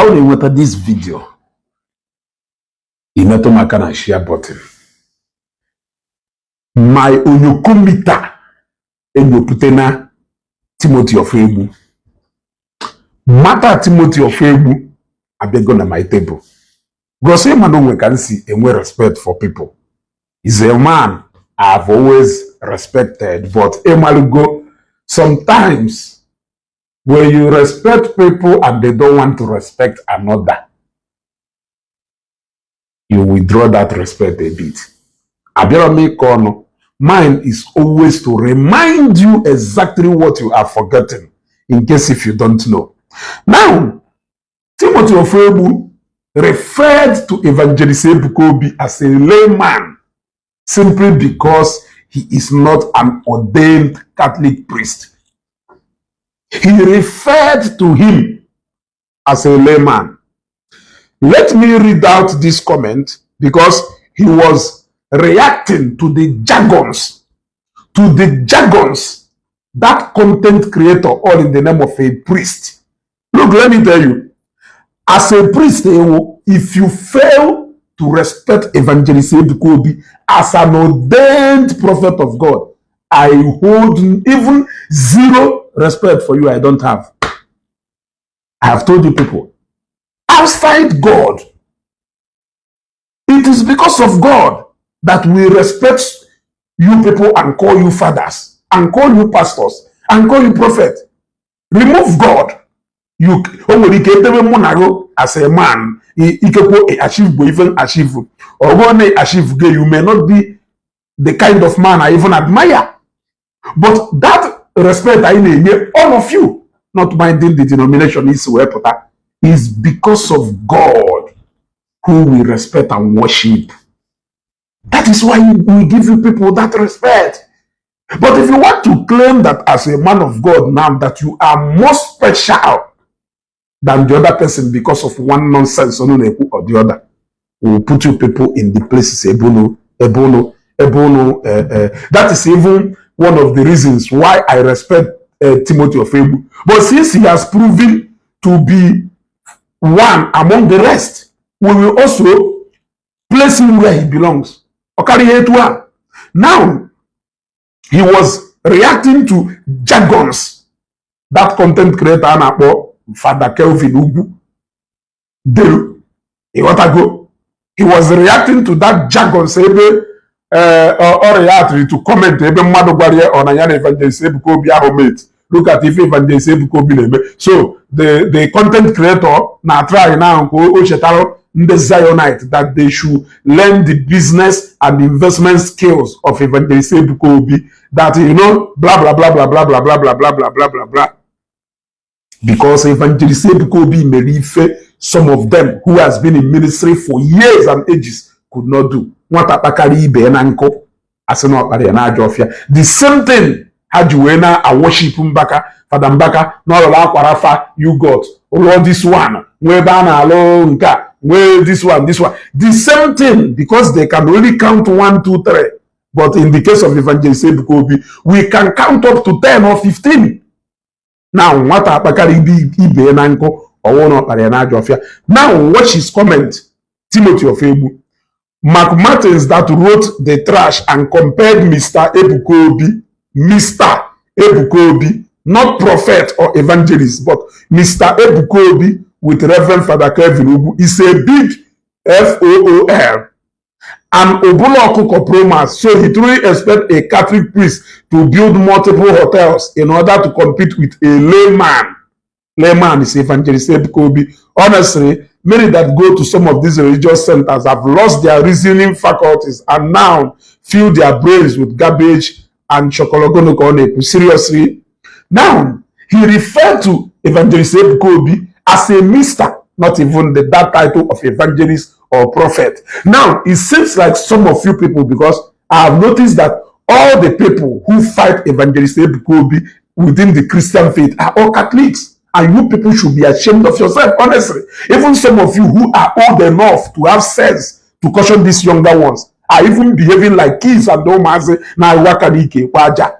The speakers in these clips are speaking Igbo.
Ọ na-enweta this video, imetụ m aka na share button. My onyokomita enyopụte na Timothy Ofegbu mata. Timothy Ofegbu abịago na my table gosi ịma na onwe ka m si enwe respect for people. Is a man I've always respected, but ịmalụgo, sometimes when you respect people and they don't want to respect another, you withdraw that respect a bit. Abịara m ịkọ ọnụ. Mine is always to remind you exactly what you are forgetting, in case if you don't know. Now, Timothy Ofegbu referred to Evangelist Ebuka Obi as a layman simply because he is not an ordained Catholic priest. He referred to him as a layman. Let me read out this comment because he was reacting to the jargons that content creator, all in the name of a priest. Look, let me tell you, as a priest, if you fail to respect Evangelist Ebuka Obi as an ordained prophet of God, I hold even zero respect for you. I don't have. I have told you people, outside God, it is because of God that we respect you people and call you fathers and call you pastors and call you prophet. Remove God. You o nwere ike edebe mụ na gị as a man, ikekwe achieve bụ even achieve ọ bụrụ na achieve gị, you may not be the kind of man I even admire, but that respect anyị na-enye all of you, not minding the denomination isi wee pụta, is because of God, who we respect and worship. That is why we give you people that respect. But if you want to claim that as a man of God now, that you are more special than the other person because of one nonsense unu na-ekwu or the other, we will put you people in the places ebe unu ebe unu ebe unu. That is even one of the reasons why I respect Timothy Ofegbu. But since he has proven to be one among the rest, we will also place him where he belongs. Ọ karịa etu a. Now, he was reacting to jargons that content creator a na-akpọ Father Kelvin Ugwu deru. Ịghọtago? He was reacting to that jargons ebe ọ reactiri to comment ebe mmadụ gwara ya ọ na ya na Evangelist Ebuka Obi ahụ mate. Look at ife Evangelist Ebuka Obi na-eme. So the content creator na try now ka o chetara ndị Zionite that they should learn the business and investment skills of Evangelist Ebuka Obi, that blah blah blah blah blah blah blah blah blah blah blah blah blah, because Evangelist Ebuka Obi mere ife some of them who has been in ministry for years and ages could not do. Nwata kpakara ibe ya na nkụ, asị na ọkpara ya na ajọ ọfịa. The same thing ha ji wee na worship Mbaka, Fada Mbaka, na ọlụrụ akwara fa you got rụọ this one, nwee ebe a na-alụ nke a, nwee this one, this one, the same thing, because they can only count one, two, three, but in the case of Evangelist Ebuka Obi, we can count up to 10 or 15. Now, nwata akpakara ibe ya na nkụ, ọwụ na ọkpara ya na ajọ ọfịa. Now watch his comment. Timothy Ofegbu: Mark Martins that wrote the trash and compared Mr. Ebuka Obi, Mr. Ebuka Obi, not prophet or evangelist, but Mr. Ebuka Obi with Reverend Father Kelvin Ugwu is a big FOOL and Obula Okuko Promax. So he truly expect a Catholic priest to build multiple hotels in order to compete with a layman. Layman is Evangelist Ebuka Obi. Honestly, many that go to some of these religious centers have lost their reasoning faculties and now fill their brains with garbage and chokologono. Seriously. Now, he referred to Evangelist Ebuka Obi as a mister, not even that title of evangelist or prophet. Now, it seems like some of you people, because I have noticed that all the people who fight Evangelist Ebuka Obi within the Christian faith are all Catholics. And you people should be ashamed of yourself, honestly. Even some of you who are old enough to have sense to caution these younger ones are even behaving like kids and ụmụazị na-awaka n'ike kwa aja.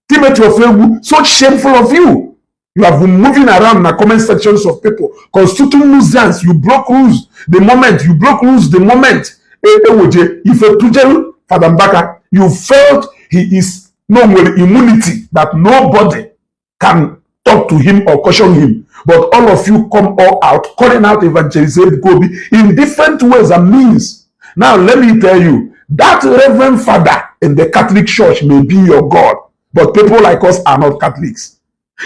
Timothy Ofegbu, so shameful of you. You have been moving around na comment sections of people, constituting nuisance. You broke rules the moment you broke rules, the moment eweje ife tujelu Fada Mbaka, you felt he is no nwere immunity, that nobody can talk to him or caution him. But all of you come all out calling out Evangelist Ebuka Obi in different ways and means. Now let me tell you, that reverend father in the Catholic Church may be your God, but people like us are not Catholics.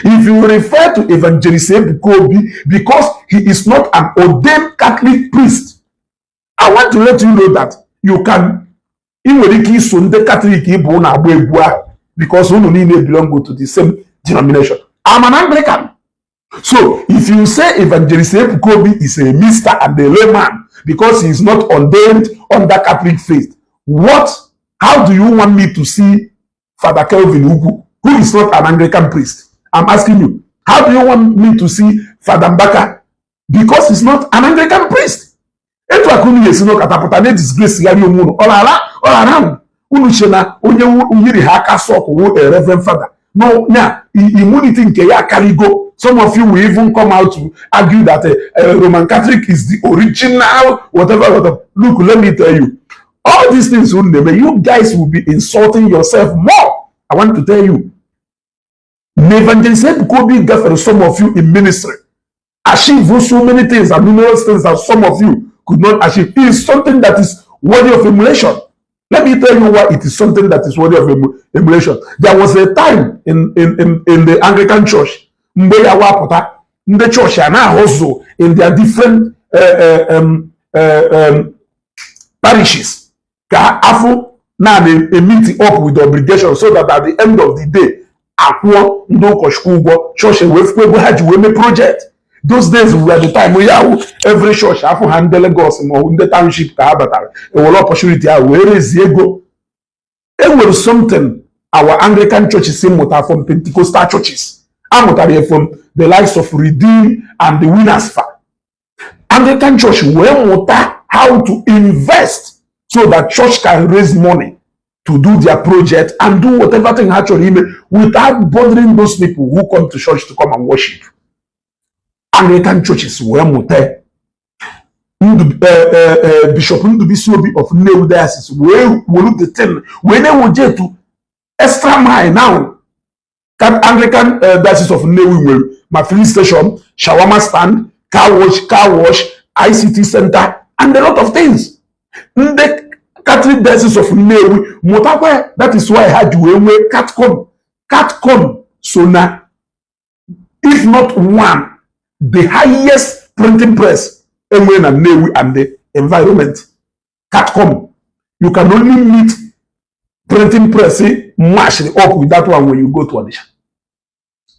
If you refer to Evangelist Ebuka Obi, because he is not an ordained Catholic priest, I want to let you know that you can, ị nwere ike iso ndị Catholic ịbụ na-agba egwu ahụ, because unu niile belong to the same denomination. I'm an Anglican. So if you say Evangelist Ebuka Obi is a mister and a layman because he is not ordained under Catholic faith, what how do you want me to see Father Kelvin Ugwu, who is not an Anglican priest? I'm asking you, how do you want me to see Father Mbaka because he's not an Anglican priest? Etu aka unu ga-esi n'ụkatapụta na disgrace gharị onwe unu all around. Unu che na onye yiri ha aka sọk wu a reverend father, no nya immunity nke ya akarigo. Some of you will even come out to argue that Roman Catholic is the original whatever, whatever. Look, let me tell you, all these things unu na-eme, you guys will be insulting yourself more. I want to tell you na Evangelist Ebuka Obi gafere some of you in ministry, achieve so many things and numerous things that some of you could not achieve. It is something that is worthy of emulation. Let me tell you why it is something that is worthy of emulation. There was a time in the Anglican Church, mgbe ya wapụta, ndị chọọchị a na-ahụzụ in their different parishes ka afụ na meet up with the obligation, so that at the end of the day, akwụọ ndị ụkọchukwu ụgwọ, chọọchị wee fukwa ego ha ji wee mee project. Those days were the time ya wụ every church afụ ha ndị Lagos ma ọ bụ ndị township ka ha batara, ewere opportunity ahụ wee rezie ego. E nwere something our Anglican churches mụta from Pentecostal churches. Amụtara ya from the likes of Redeem and the Winners. Fa Anglican Church wee mụta how to invest so that church can raise money to do their project and do whatever thing ha chọrọ ime without bothering those people who come to church to come and worship. Anglican churches wee mụta. Bishop Ndubisi Obi of Nnewi Diocese wee were the thing wee na-eweje to extra mile. Now Anglican Diocese of Nnewi nwere ma filling station, shawarma stand, car wash, ICT center and a lot of things. Ndị Catholic Diocese of Nnewi mụtakwa. That is why ha ji wee nwee Catcom. Catcom so na, if not one, the highest printing press enwere na Nnewi and the environment. Catcom, you can only meet printing press match up with that one when you go to Onitsha.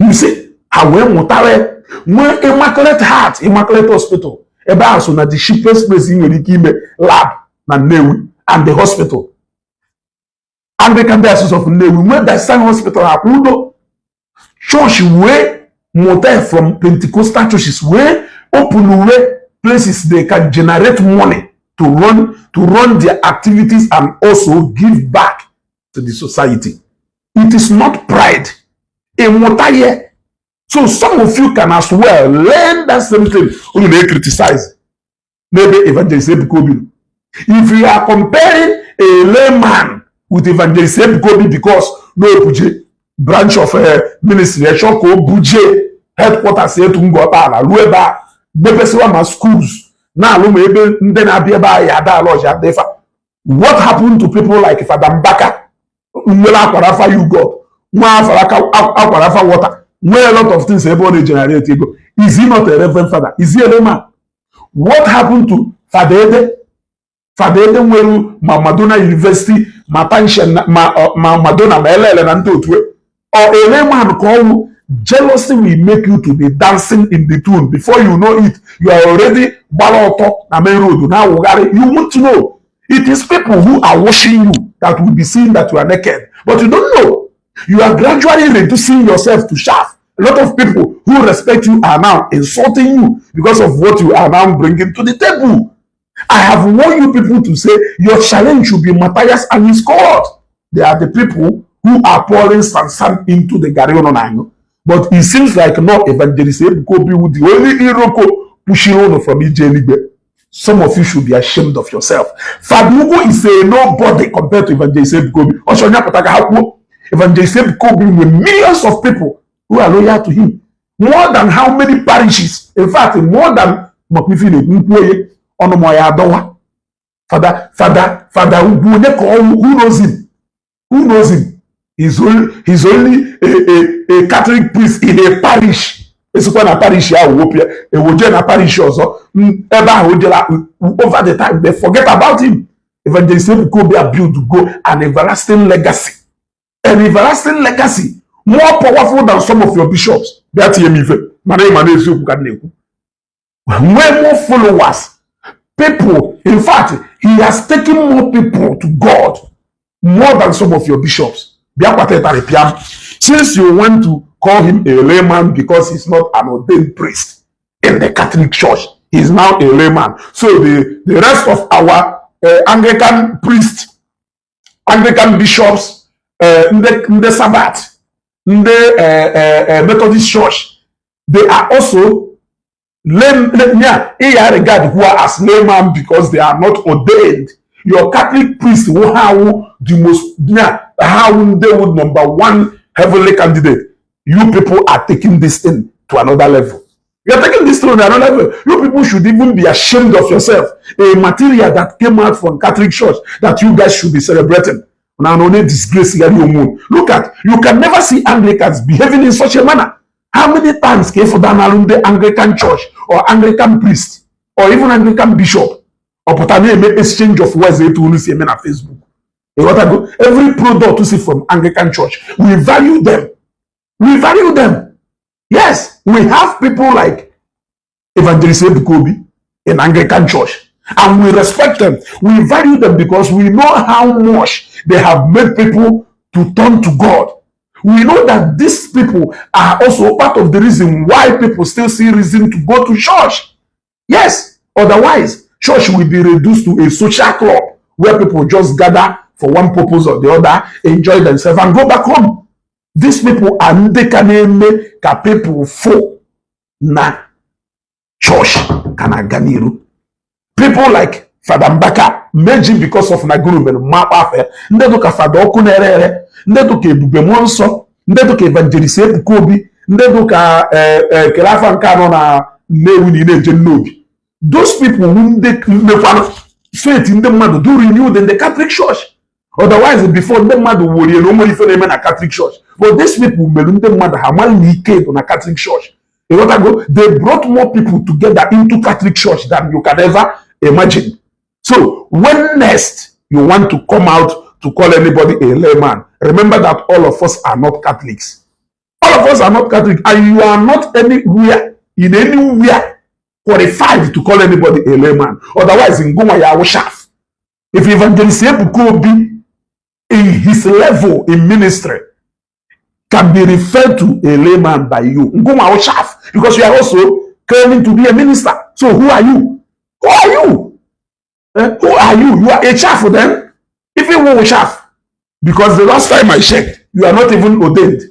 You see, ha wee mụtara nwee Immaculate Heart, Immaculate Hospital ebe ahụ so na the cheapest place ị nwere ike ime lab na Nnewi and the hospital. Anglican Diocese of Nnewi nwee Diocesan Hospital akwa udo. Church wee mụta from Pentecostal churches, wee open wee places they can generate money to run their activities and also give back to the society. It is not pride. Ịmụta ihe. So some of you can as well learn that same thing unu na-criticize n'ebe Evangelist Ebuka Obi nọ. If you are comparing a layman with Evangelist Ebuka Obi because no ebuje branch of ministry, echọ ka o buje headquarters etu Ngọkpala ruo ebe a, mepesiwa ma schools na-alụ, ma ebe ndị na-abịa ebe a ya ada alọji adịfa. What happened to people like Fada Mbaka nwere akwara yogurt, nwa akwara afa water, nwee a lot of things ebe ọ na-egenerate ego? Is he not a reverend father? Is he a layman? What happened to Fada Ede? Fada Ede nwere ma Madonna University, ma pension, ma Madonna, ma elele na ndị otu ọ a layman ka ọnwụ. Jealousy will make you to be dancing in the tune. Before you know it, you are already gbara ọtọ na main road na-awụgharị. You want to know, it is people who are watching you that will be seeing that you are naked, but you don't know you are gradually reducing yourself to chaff. A lot of people who respect you are now insulting you because of what you are now bringing to the table. I have warned you people to say your challenge should be Matthias and his cohort. They are the people who are pouring sand into the garri unu na-aṅụ. But it seems like no Evangelist Ebuka Obi wu the only iroko pushing unu from ije eluigwe. Some of you should be ashamed of yourself. Fada Ugwu is a nobody compared to Evangelist Ebuka Obi. Ọsọ onye apụta ka ha kwuo. Evangelist Ebuka Obi nwere millions of people who are loyal to him. More than how many parishes? In fact, more than makwa ife na-ekwu nkwu onye ọnụ ma ya adọwa. Fada Ugwu, onye ka ọnwụ? Who knows him? Who knows him? He's only a Catholic priest in a parish. Esikwa na parish ahụ wopụ ya, ewoje na parish ọzọ. Ebe ahụ o jela, over the time they forget about him. Evangelist Ebuka Obi build go an everlasting legacy, an everlasting legacy more powerful than some of your bishops. Bịa tinye m ife, mana ịma na eziokwu ka m na-ekwu. Nwee more followers, people. In fact, he has taken more people to God more than some of your bishops. Bịa kwata ịtarị pịa m. Since you want to call him a layman because he's not an ordained priest in the Catholic Church, he's now a layman. So the rest of our Anglican priests, Anglican bishops, ndị Sabbath, ndị Methodist Church, they are also lay, yeah, iya regard who are as layman because they are not ordained. Your Catholic priest who how the most, yeah, how they would number one heavenly candidate. You people are taking this thing to another level. You are taking this to another level. You people should even be ashamed of yourself. A material that came out from Catholic Church that you guys should be celebrating. Now, no disgrace your own. Look at, you can never see Anglicans behaving in such a manner. How many times ka ịfụda n'alụmdi Anglican Church or Anglican priest or even Anglican bishop ọ pụta na-eme exchange of words etu unu si eme na Facebook? Ịghọtago? Every product you see from Anglican Church, we value them. We value them. Yes, we have people like Evangelist Ebuka Obi in Anglican Church, and we respect them. We value them because we know how much they have made people to turn to God. We know that these people are also part of the reason why people still see reason to go to church. Yes, otherwise, church will be reduced to a social club where people just gather for one purpose or the other, enjoy themselves, and go back home. These people are ndị ka na-eme ka people fụ na church ka na-aga n'iru. People like Fada Mbaka meji because of na guru mere mmakpa afọ ya, ndị dụka Fada Ọkụ na-ere ere, ndị dụka Ebube Mmụọ Nsọ, ndị dụka Evangelist Ebuka Obi, ndị dụka kele afa nke anọ na Nnewi na ị na-eje Nnobi. Those people who ndị mekwanụ faith ndị mmadụ do renewed in the Catholic Church. Otherwise, before, ndị mmadụ worie na o nwere ife na-eme na Catholic Church, but these people mere ndị mmadụ ha mara na ike dị na Catholic Church. Ịghọtago? They brought more people together into Catholic Church than you can ever imagine. So when next you want to come out to call anybody a layman, remember that all of us are not Catholics. All of us are not Catholic, and you are not anywhere in anywhere qualified to call anybody a layman. Otherwise, ngụnwa ya awụ chaff. If Evangelist Ebuka Obi, in his level in ministry, can be referred to a layman by you, ngụnwa awụ chaff, because you are also claiming to be a minister. So who are you? Who are you? Eh? Who are you? You are a chaff then. If you will chaff, because the last time I checked, you are not even ordained.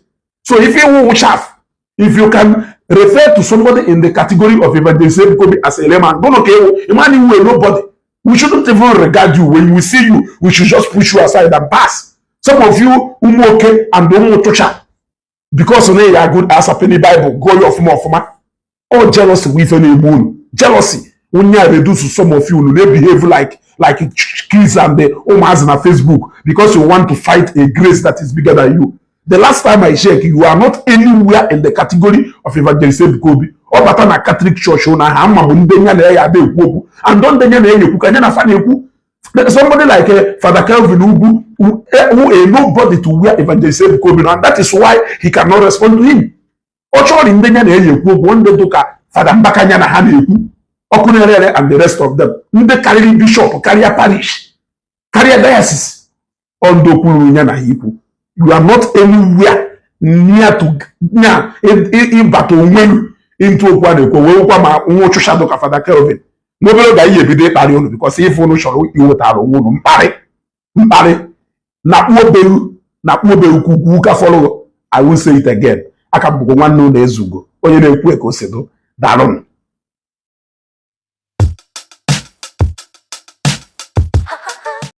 So if you will chaff, if you can refer to somebody in the category of Evangelist Ebuka Obi as a layman, don't okay, Emmanuel, nobody. We shouldn't even regard you. When we see you, we should just push you aside and pass. Some of you, Umuoke and Umutucha, because na ya good as a penny Bible, go your ọfụma ọfụma. All jealousy with any moon. Jealousy. Onye a reduce some of you, they behave like kids and the ụmụazị na Facebook because you want to fight a grace that is bigger than you. The last time I check, you are not anywhere in the category of Evangelist Ebuka Obi. Ọ bata na Catholic Church ụna ha ama m ndị nya na ya ada ekwu okwu and ndị nya na ya ekwu ka nya na fa na-ekwu. Somebody like Father Kelvin Ugwu, who a nobody to where Evangelist Ebuka Obi, and that is why he cannot respond to him. Ọ chọrọ ndị nya na ya ekwu okwu, ndị dụka Fada Mbaka nya na ha na-ekwu, ọkụ na-ere ere and the rest of them, ndị karịrị bishop, karịa parish, karịa diocese, ọndụ kwuru ya na ha ikwu. You are not anywhere near to near ịbata onwe m into okwu a na-ekwu wee kwa ma nwa ụchụcha dụka Fada Kelvin. N'obere oge anyị ebido ịkparị unu, because ife unu chọrọ iwetara onwe unu mkparị mkparị na kpuoberu na kpuoberu kwukwu ka fọrọ. I will say it again. Aka m bụkwa nwanne unu Ezugo, onye na-ekwu ka o si dụ. Daalụnụ.